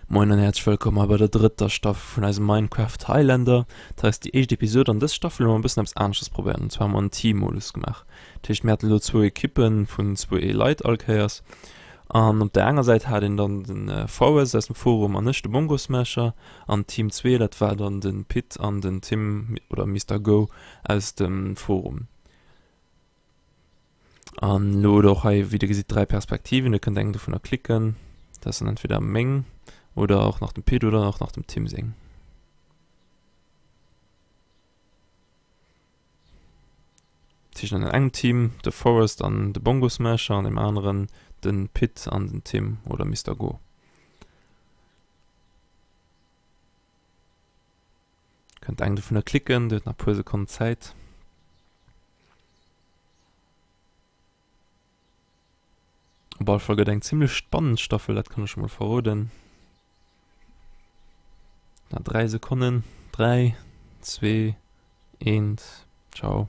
Moin an häerzlech wëllkomm hei bei der drëtter Staffel vun eisem Minecraft Highlander. Dat hei ass déi éischt Episode an dës Staffel hu mer e bëssen eppes aneschters probéiert an zwar hu mer en Team-Modus gemaach. Dat heescht mir haten elo zwou Ekippe vun zwou Leit all Kéiers an op der enger Säit hat een dann den Forest aus dem Forum an ech de Bongo Smasher an Team 2 dat war dann de Pit an den Tim oder Mister Go aus dem Forum. An elo hutt der och hei, wéi der gesitt, 3 Perspektiven. Dir kënnt eng dovunner klicken. Dat ass dann entweder meng oder och nach dem Pit oder och nach dem Tim seng. Dat heescht an engem Team de Forest an de Bongo Smasher, an deem aneren de Pit an den Tim oder Mister Go. Kënnt eng dovunner klicken, Dir hutt nach e puer Sekonnen Zäit. Op alle Fall gëtt eng zimmlech spannend Staffel, dat kann ech scho mol verroden. Na 3 Sekonnen, 3, 2, 1, ciao.